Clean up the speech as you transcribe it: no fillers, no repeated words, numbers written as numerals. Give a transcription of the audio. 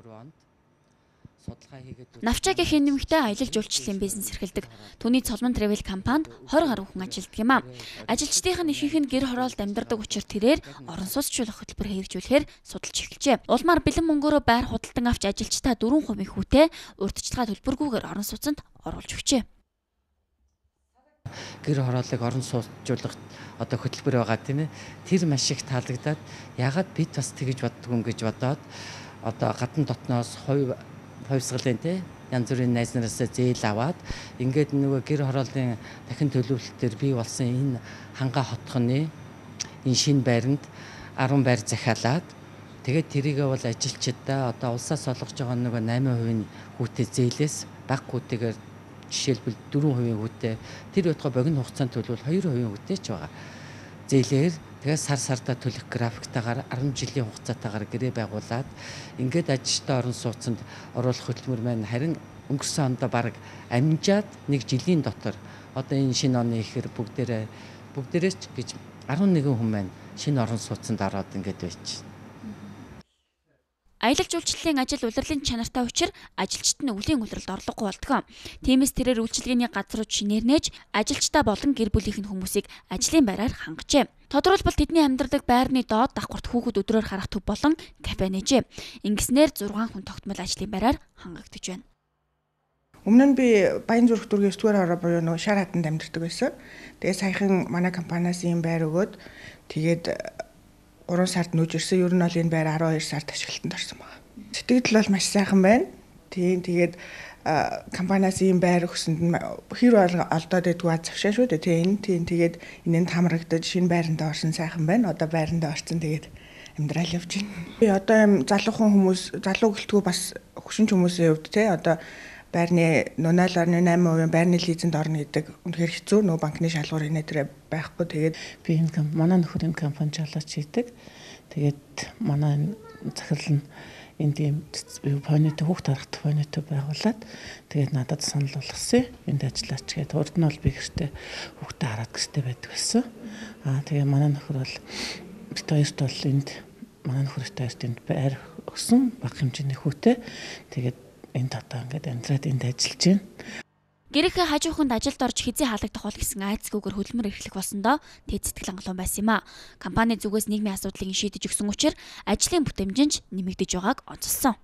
2023 онд судалгаа хийгээд Навчаагийн нэмэгтэй аялал жуулчлалын бизнес эрхэлдэг. Түүний Цолмон Travel компанид 20 гаруй хүн ажилладаг юм а. Ажилчдынх нь ихэнх нь гэр хороолд амьдардаг учир тэрээр орон сууцчлах хөтөлбөр хэрэгжүүлэхээр судалж эхэлжээ. Улмаар бэлэн мөнгөөрөө байр худалдан авч ажилчдаа 4% хүүтэй урьдчилгаа төлбөргүйгээр орон сууцнд оруулж өгчээ. Гэр хорооллыг орон сууцчлах одоо хөтөлбөр байгаа, тийм ээ. Тэр маш их таалагдаад, ягаад бид бас тэгж боддгоо юм гэж бодоод, одоо гадна дотноос хувь хувьсгалын, те, янз бүрийн найз нараас зээл аваад, ингээд нөгөө гэр хорооллын дахин төлөвлөлтөөр бий болсон энэ Хангаа хотхоны энэ шинэ байранд 10 байр захиалаад, тэгээд тэрийгээ бол ажилчдаа одоо улсаас олгож байгаа нөгөө 8% хүүтэй зээлээс бага хүүтэйгээр, жишээлбэл, 4% хүүтэй, тэр байтугай богино хугацаанд төлвөл 2% хүүтэй ч байгаа. Зээлээр тэгээд сар сардаа төлөх графиктайгаар 10 жилийн хугацаатаагаар гэрээ байгуулад, ингээд ажилчдаа орон сууцнд оруулах хөтөлбөр маань харин өнгөрсөн ондоо бараг амжаад, нэг жилийн дотор одоо энэ шинэ оны ихэр бүгдээрээ ч гэж 11 хүн маань шинэ орон сууцнд ороод ингээд байж. Аялал жуулчлалын ажил улирлын чанартай учир ажилчид нь өвлийн улиралд орлогогүй болдгоо. Тиймээс тэрээр үйлчилгээний газрууд шинээр нээж, ажилчдаа болон гэр бүлийнх нь хүмүүсийг ажлын байраар хангажээ. Тодорхойлбол, тэдний амьдардаг байрны доод давхарт хүүхэд өдрөөр харах төв болон кафе нээжээ. Ингэснээр 6 хүн тогтмол ажлын байраар хангагдаж байна. Өмнө нь би Баянзүрх дүүргийн 9 дугаар хороо буюу нөгөө шар хаданд амьдардаг байсан. Тэгээ саяхан манай компаниас ийм байр өгөөд, тэгээд 3 сард нүүж ирсэн. Ер нь бол энэ байр 12 сард ашиглалтанд орсон байна. Сэтгэл бол маш сайхан байна. Тийм, тэгээд компаниас ийм байр өгсөнд нь хэр олдоод байдгүй аз завшаа шүү дээ. Тийм, тийм, тэгээд энэ нь хамрагдаж шинэ байранд орсон, сайхан байна. Одоо байранд орсон, тэгээд амьдрал явж байна. Би одоо юм залуухан хүмүүс, залуу гэлтгүй бас хөгшин хүмүүсийн хувьд, те, одоо байрны 0.8% байрны лизинд орно гэдэг үнэхээр хэцүү. Нөгөө банкны шалгуур инээ тэрэ байхгүй. Тэгээд би энэ манай нөхөр энэ компани жолооч хийдэг. Тэгээд манай энэ захирал нь энд ийм фонитой, хүүхд харах фонитой байгуулад, тэгээд надад санал болгосон. Энд ажиллаач гэдэг. Урд нь бол би гэртээ хүүхдээ хараад гэртээ байдаг байсан. Аа, тэгээ манай нөхөр бол бид хоёрт бол энд, манай нөхөртэй хоёрт энд байр өгсөн бага хэмжээний хүүтэй. Тэгээд энд одоо ингээд амьдраад энд ажиллаж байна. Гэрийнхээ хажууханд ажилд орж хэзээ халагдах бол гэсэн айдасгүйгээр хөдөлмөр эрхлэх болсондоо тэд сэтгэл хангалуун байсан юм а. Компани зүгээс нийгмийн асуудлыг шийдэж өгсөн учир ажлын бүтээмж нь нэмэгдэж байгааг онцолсон.